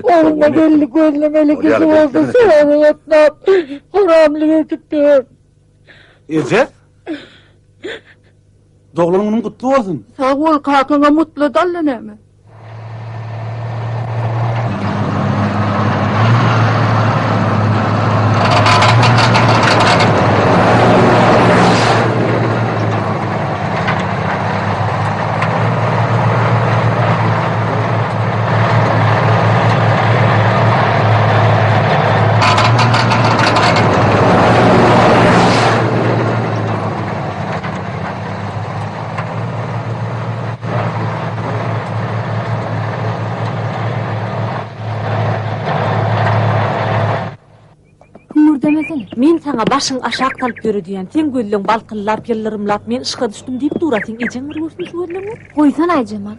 Ogluma belli gözlemeli kişi bolsa soraga gatnap, haramlyk edip ýör. Eje! Doglan günüň gutly bolsun! Sag bol, kakaňa mutly dalla näme? Hüňürdemesene. Men saňa başyň aşak salyp ýöre diýýän. Seň gözleň balkyllap, ýyldyrymlap, men yşga düşdüm diýip dur-a. Seň ejeň bir görsün şu gözleňi. Goýsana Aýjemal.